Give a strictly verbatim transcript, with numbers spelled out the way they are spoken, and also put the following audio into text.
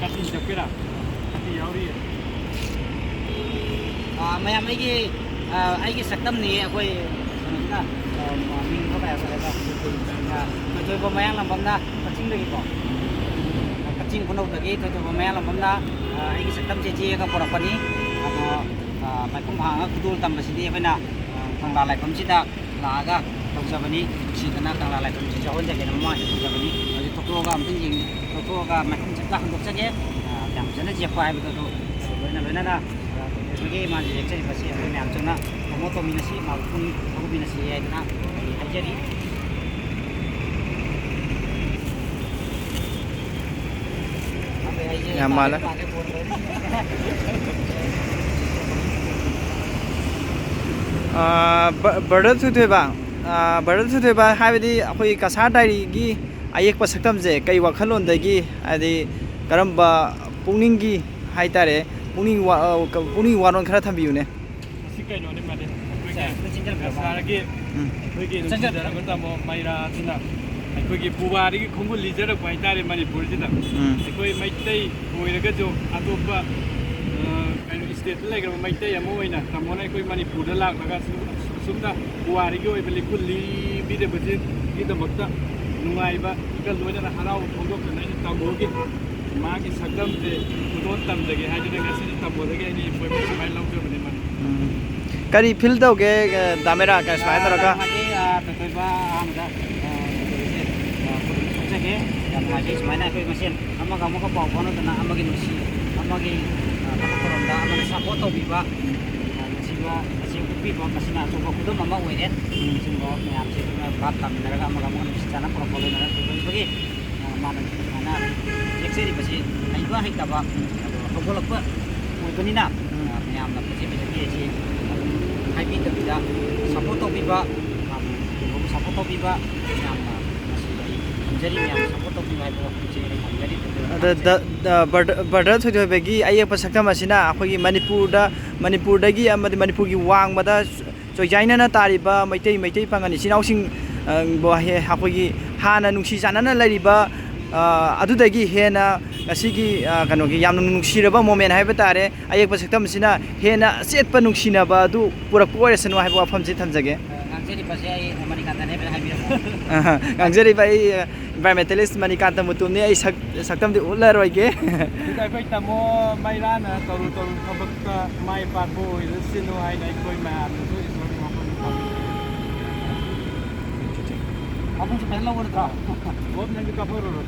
ꯀꯥꯇꯤ ꯆꯠꯀꯦꯔꯥ? ꯀꯥꯇꯤ ꯌꯥꯎꯔꯤꯌꯦ꯫ ꯑꯥ, ꯃꯌꯥꯝ, ꯑꯩꯒꯤ, ꯑꯥ, ꯑꯩꯒꯤ ꯁꯛꯇꯝꯅꯤ꯫ ꯑꯩꯈꯣꯏ ꯀꯩꯅꯣꯁꯤꯅ, ꯑꯥ, ꯃꯤꯡꯗꯣ ꯀꯩ ꯍꯥꯏꯕ? ꯑꯥ, ꯊꯣꯏꯊꯣꯏꯕ ꯃꯌꯥꯡꯂꯝꯕꯝꯅ ꯀꯛꯆꯤꯡꯗꯒꯤꯀꯣ, ꯀꯛꯆꯤꯡ ꯈꯨꯅꯧꯗꯒꯤ ꯊꯣꯏꯊꯣꯏꯕ ꯃꯌꯥꯡꯂꯝꯕꯝꯅ, ꯑꯥ, ꯑꯩꯒꯤ ꯁꯛꯇꯝꯁꯦ ꯆꯦꯛꯑꯒ ꯄꯨꯔꯛꯄꯅꯤ꯫ ꯑꯗꯣ, ꯑꯥ, ꯃꯥꯏꯈꯨꯝ ꯍꯥꯡꯉꯒ ꯈꯨꯗꯣꯜ ꯇꯝꯕꯁꯤꯗꯤ ꯑꯩꯈꯣꯏꯅ, ꯑꯥ, ꯀꯪꯂꯥ ꯂꯥꯏꯐꯝꯁꯤꯗ ꯂꯥꯛꯑꯒ ꯇꯧꯖꯕꯅꯤ꯫ ꯅꯨꯡꯁꯤꯗꯅ ꯀꯪꯂꯥ ꯂꯥꯏꯐꯝꯁꯤ ꯌꯥꯎꯍꯟꯖꯒꯦꯅ ꯃꯃꯥꯡꯗ ꯇꯧꯖꯕꯅꯤ꯫ ꯍꯧꯖꯤꯛ ꯊꯣꯛꯇꯣꯛꯑꯒ ꯑꯝꯇ ꯌꯦꯡ-, ꯊꯣꯛꯇꯣꯛꯑꯒ ꯃꯥꯏꯈꯨꯝꯁꯦ ꯑꯝꯇ ꯍꯥꯡꯗꯣꯛꯆꯒꯦ꯫ ꯑꯥ, ꯌꯥꯝ ꯐꯖꯅ ꯌꯦꯛꯄ ꯍꯥꯏꯕꯗꯣ ꯑꯗꯨ, ꯑꯗꯨ ꯂꯣꯏꯅ ꯂꯣꯏꯅꯅ, ꯑꯥ, ꯇꯧꯖꯕꯒꯤ ꯃꯥꯁꯦ ꯌꯦꯛꯆꯔꯤꯕꯁꯤ ꯑꯩꯈꯣꯏ ꯃꯌꯥꯝ ꯆꯪꯅ ꯄ꯭ꯔꯣꯃꯣꯠ ꯇꯧꯃꯤꯟꯅꯁꯤ, ꯃꯥꯕꯨ ꯄꯨꯛꯅꯤꯡ ꯊꯧꯒꯠꯃꯤꯟꯅꯁꯤ ꯍꯥꯏꯗꯅ ꯑꯩ ꯍꯥꯏꯖꯔꯤ꯫ ꯌꯥꯝ ꯃꯥꯜꯂꯦ꯫ ꯑꯥ, ꯕ-, ꯕ꯭ꯔꯗꯔ ꯊꯣꯏꯊꯣꯏꯕ, ꯑꯥ, ꯕ꯭ꯔꯗꯔ ꯊꯣꯏꯊꯣꯏꯕ ꯍꯥꯏꯕꯗꯤ ꯑꯩꯈꯣꯏ ꯀꯁꯥꯔ ꯗꯥꯏꯔꯤꯒꯤ ꯑꯌꯦꯛꯄ ꯁꯛꯇꯝꯁꯦ ꯀꯩ ꯋꯥꯈꯜꯂꯣꯟꯗꯒꯤ, ꯍꯥꯏꯗꯤ ꯀꯔꯝꯕ ꯄꯨꯛꯅꯤꯡꯒꯤ ꯍꯥꯏꯇꯥꯔꯦ, ꯄꯨꯛꯅꯤꯡ ꯋꯥ-, ꯑ, ꯄꯨꯛꯅꯤꯡ ꯋꯥꯔꯣꯜ ꯈꯔ ꯊꯝꯕꯤꯌꯨꯅꯦ꯫ ꯃꯁꯤ ꯀꯩꯅꯣꯅꯤ ꯃꯥꯗꯤ, ꯑꯩꯈꯣꯏꯒꯤ ꯀꯁꯥꯔꯒꯤ, ꯎꯝ꯫ ꯑꯩꯈꯣꯏꯒꯤ ꯅꯨꯡꯁꯤꯖꯔꯕ ꯇꯥꯃꯣ ꯃꯩꯔꯥꯁꯤꯅ ꯑꯩꯈꯣꯏꯒꯤ ꯄꯨꯋꯥꯔꯤꯒꯤ ꯈꯣꯡꯒꯨꯜ ꯂꯤꯖꯔꯛꯄ ꯍꯥꯏꯇꯥꯔꯦ ꯃꯅꯤꯄꯨꯔꯁꯤꯗ꯫ ꯎꯝ꯫ ꯑꯩꯈꯣꯏ ꯃꯩꯇꯩ ꯑꯣꯏꯔꯒꯁꯨ ꯑꯇꯣꯞꯄ, ꯑ, ꯀꯩꯅꯣ, ꯁ꯭ꯇꯦꯠꯇ ꯂꯩꯈ꯭ꯔꯕ ꯃꯩꯇꯩ ꯑꯃ ꯑꯣꯏꯅ ꯇꯥꯃꯣꯅ ꯑꯩꯈꯣꯏ ꯃꯅꯤꯄꯨꯔꯗ ꯂꯥꯛꯂꯒ ꯑꯁꯨꯝ-, ꯑꯁꯨꯝꯅ ꯄꯨꯋꯥꯔꯤꯒꯤ ꯑꯣꯏꯕ ꯂꯤꯈꯨꯜ ꯂꯤꯕꯤꯔꯕꯁꯤꯒꯤꯗꯃꯛꯇ ꯅꯨꯡꯉꯥꯏꯕꯒ ꯂꯣꯏꯅꯅ ꯍꯔꯥꯎꯕ ꯐꯣꯡꯗꯣꯛꯇꯨꯅ ꯑꯩꯅ ꯇꯥꯃꯣꯒꯤ ꯃꯥꯒꯤ ꯁꯛꯇꯝꯁꯦ ꯈꯨꯗꯣꯜ ꯇꯝꯖꯒꯦ ꯍꯥꯏꯗꯨꯅ ꯉꯁꯤꯗꯤ ꯇꯥꯃꯣꯗꯒꯤ ꯑꯩꯅ appointment ꯁꯨꯃꯥꯏꯅ ꯂꯧꯖꯕꯅꯤ ꯃꯥꯅ꯫ ꯎꯝ꯫ ꯀꯔꯤ feel ꯇꯧꯒꯦ, ꯑ, ꯗꯥ ꯃꯦꯔꯥ, ꯀ-, ꯁꯨꯃꯥꯏꯅ ꯇꯧꯔꯒ? ꯃꯥꯒꯤ, ꯑ, ꯊꯣꯏꯊꯣꯏꯕ ꯑꯍꯥꯟꯕꯗ, ꯑ, ꯊꯣꯏꯊꯣꯏꯕꯁꯦ, ꯑ, ꯈꯨꯔꯨꯝꯕ ꯊꯝꯖꯒꯦ꯫ ꯌꯥꯝ ꯅꯨꯡꯉꯥꯏꯖꯩ꯫ ꯁꯨꯃꯥꯏꯅ ꯑꯩꯈꯣꯏ ꯃꯁꯦꯟ ꯑꯃꯒ ꯑꯃꯒ ꯄꯥꯎ ꯐꯥꯎꯅꯗꯅ ꯑꯃꯒꯤ ꯅꯨꯡꯁꯤ, ꯑꯃꯒꯤ, ꯑ, ꯊꯕꯛ ꯊꯧꯔꯝꯗ ꯑꯃꯅ support ꯇꯧꯕꯤꯕ, ꯑ, ꯅꯨꯡꯁꯤꯕ, ꯃꯁꯤ ꯎꯠꯄꯤꯕ, ꯃꯁꯤꯅ ꯑꯆꯧꯕ ꯈꯨꯗꯝ ꯑꯃ ꯑꯣꯏꯔꯦ꯫ ꯎꯝ꯫ ꯁꯤꯒꯨꯝꯕ ꯃꯌꯥꯝꯁꯦ ꯑꯩꯈꯣꯏꯅ ꯚꯥꯞ ꯇꯥꯃꯤꯟꯅꯔꯒ ꯑꯃꯒ ꯑꯃꯒ ꯅꯨꯡꯁꯤ ꯆꯥꯟꯅ ꯄꯨꯔꯛꯄ ꯂꯣꯏꯅꯅ ꯊꯣꯏꯊꯣꯏꯕꯒꯤ ꯃꯥꯅ ꯁꯨꯃꯥꯏꯅ ꯌꯦꯛꯆꯔꯤꯕꯁꯤ ꯍꯩꯕ ꯍꯩꯇꯕ ꯑꯗꯣ ꯍꯧꯒꯠꯂꯛꯄ ꯑꯣꯏꯕꯅꯤꯅ, ꯎꯝ꯫ ꯑ, ꯃꯌꯥꯝꯅ ꯐꯖꯩ ꯐꯖꯗꯦ ꯑꯁꯤ ꯑꯗꯨꯝ ꯍꯥꯏꯕꯤꯗꯕꯤꯗ support ꯇꯧꯕꯤꯕ, ꯃꯥꯕꯨ ꯍꯧꯖꯤꯛꯐꯥꯎꯕ support ꯇꯧꯕꯤꯕ ꯃꯌꯥꯝꯅ ꯃꯁꯤ ꯑꯩ ꯖꯔꯤ ꯃꯌꯥꯝ ꯁꯞꯄꯣꯔꯠ ꯇꯧꯕꯤꯌꯨ ꯍꯥꯏꯕ ꯋꯥꯐꯝꯁꯦ ꯑꯩ ꯊꯝꯖꯔꯤ꯫ ꯑꯗ ꯗ- ꯗ- ꯕ꯭ꯔꯗ- ꯕ꯭ꯔꯗꯔ ꯊꯣꯏꯊꯣꯏꯕꯒꯤ ꯑꯌꯦꯛꯄ ꯁꯛꯇꯝ ꯑꯁꯤꯅ ꯑꯩꯈꯣꯏꯒꯤ ꯃꯅꯤꯄꯨꯔꯗ, ꯃꯅꯤꯄꯨꯔꯗꯒꯤ ꯑꯃꯗꯤ ꯃꯅꯤꯄꯨꯔꯒꯤ ꯋꯥꯡꯃꯗ ꯆꯣꯏꯖꯥꯏꯅꯅ ꯇꯥꯔꯤꯕ ꯃꯩꯇꯩ, ꯃꯩꯇꯩ ꯄꯥꯉꯜ ꯏꯆꯤꯟ ꯏꯅꯥꯎꯁꯤꯡ, ꯑ, ꯕꯨ ꯍꯦ- ꯑꯩꯈꯣꯏꯒꯤ ꯍꯥꯟꯅ ꯅꯨꯡꯁꯤ ꯆꯥꯟꯅꯅ ꯂꯩꯔꯤꯕ, ꯑ, ꯑꯗꯨꯗꯒꯤ ꯍꯦꯟꯅ ꯉꯁꯤꯒꯤ, ꯑ, ꯀꯩꯅꯣꯒꯤ ꯌꯥꯝꯅ ꯅꯨꯡꯁꯤꯔꯕ ꯃꯣꯃꯦꯟ ꯍꯥꯏꯕ ꯇꯥꯔꯦ꯫ ꯑꯌꯦꯛꯄ ꯁꯛꯇꯝꯁꯤꯅ ꯍꯦꯟꯅ ꯑꯆꯦꯠꯄ ꯅꯨꯡꯁꯤꯅꯕ ꯑꯗꯨ ꯄꯨꯔꯛꯄ ꯑꯣꯏꯔꯁꯅꯨ ꯍꯥꯏꯕ ꯋꯥꯐꯝꯁꯤ ꯊꯝꯖꯒꯦ꯫ ꯉꯥꯡꯖꯔꯤꯕꯁꯦ ꯑꯩ ꯃꯅꯤꯀꯥꯟꯇꯅꯦ ꯍꯥꯏꯕ ꯍꯥꯏꯕꯤꯔꯝꯃꯣ꯫ ꯑ, ꯉꯥꯡꯖꯔꯤꯕ ꯑꯩ, ꯑ, ꯏꯟꯚꯥꯏꯔꯣꯟꯃꯦꯟꯇꯦꯂꯤꯁ ꯃꯅꯤꯀꯥꯟꯇ ꯃꯨꯇꯨꯝꯅꯤ꯫ ꯑꯩ ꯁꯛ-, ꯁꯛꯇꯝꯗꯤ ꯎꯠꯂꯔꯣꯏꯒꯦ꯫ ꯑꯗꯨꯒ ꯑꯩꯈꯣꯏ ꯇꯥꯃꯣ ꯃꯩꯔꯥꯅ ꯇꯧꯔꯨ ꯇꯧꯔꯨ ꯊꯕꯛꯇ ꯃꯥꯏ ꯄꯥꯛꯄ ꯑꯣꯏꯔꯁꯤꯅꯨ ꯍꯥꯏꯅ ꯑꯩꯈꯣꯏ ꯃꯌꯥꯝꯅꯁꯨ ꯏꯁꯣꯔꯒꯤ ꯃꯐꯝꯗ ꯊꯝꯖꯔꯤ꯫ ꯄꯥꯕꯨꯡꯁꯦ ꯐꯖꯅ ꯂꯧꯔꯗ꯭ꯔꯣ? ꯕꯣꯕ, ꯅꯪꯁꯨ ꯀꯥꯞꯍꯧꯔꯨꯔꯣ꯫